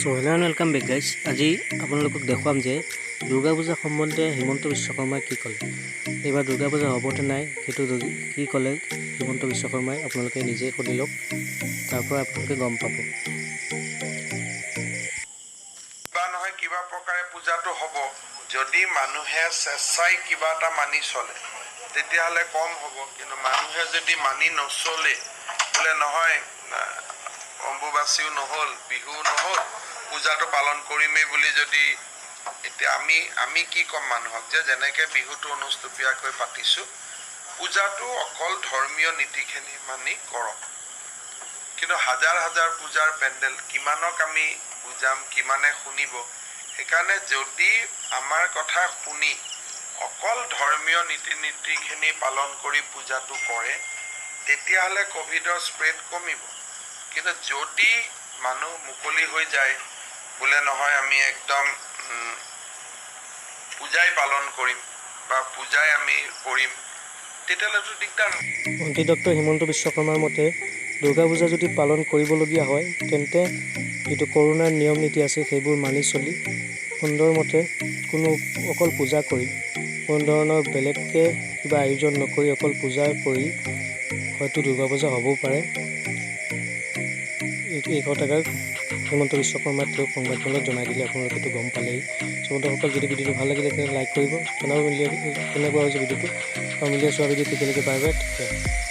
So hello and welcome back, guys. আজি আপোনালোকক দেখুৱাম যে দুৰ্গা পূজা সম্বন্ধে হিমন্ত বিশ্ব শৰ্মাই কি ক'লে। এইবাৰ দুৰ্গা পূজা হ'বনে নাই, সেইটো কি ক'লে হিমন্ত বিশ্ব শৰ্মাই, আপোনালোকে নিজেই শুনি লওক। তাৰ পৰা আপোনালোকে গম পাব। কিবা নহয় কিবা প্ৰকাৰে পূজাটো হ'ব। যদি মানুহে স্বেচ্ছাই কিবা এটা মানি চলে, তেতিয়াহ'লে কম হ'ব। কিন্তু মানুহে যদি মানি নচলে, বোলে নহয়, অম্বুবাচীও নহ'ল, বিহুও নহ'ল, পূজাটো পালন কৰিমেই বুলি যদি, এতিয়া আমি কি ক'ম মানুহক যে যেনেকৈ বিহুটো অনুষ্টুপীয়াকৈ পাতিছোঁ, পূজাটো অকল ধৰ্মীয় নীতিখিনি মানি কৰক। কিন্তু হাজাৰ হাজাৰ পূজাৰ পেণ্ডেল, কিমানক আমি বুজাম, কিমানে শুনিব? সেইকাৰণে যদি আমাৰ কথা শুনি অকল ধৰ্মীয় নীতিখিনি পালন কৰি পূজাটো কৰে, তেতিয়াহ'লে ক'ভিডৰ স্প্ৰেড কমিব। কিন্তু যদি মানুহ মুকলি হৈ যায়, বোলে নহয়, আমি একদম পূজাই পালন কৰিম বা পূজাই আমি কৰিম, তেতিয়াহ'লেতো দিগদাৰ হ'ব। মন্ত্ৰী ডক্টৰ হিমন্ত বিশ্ব শৰ্মাৰ মতে দুৰ্গা পূজা যদি পালন কৰিবলগীয়া হয়, তেন্তে যিটো কৰোণাৰ নিয়ম নীতি আছে, সেইবোৰ মানি চলি সুন্দৰ মতে কোনো অকল পূজা কৰি, কোনো ধৰণৰ বেলেগকৈ কিবা আয়োজন নকৰি অকল পূজা কৰি হয়তো দুৰ্গা পূজা হ'বও পাৰে। এই কথাষাৰ হিমন্ত বিশ্ব শৰ্মাই তেওঁক সংবাদমেলত জনাই দিলে। আপোনালোকেতো গম পালেই। চ' বন্ধুসকল, যদি ভিডিঅ'টো ভাল লাগিলে তেনে লাইক কৰিব, জনাব মিলিয়ে কেনেকুৱা হৈছে ভিডিঅ'টো। আৰু মিলিয়ে চোৱা ভিডিঅ'। তেতিয়ালৈকে বাই বাই, ঠিক।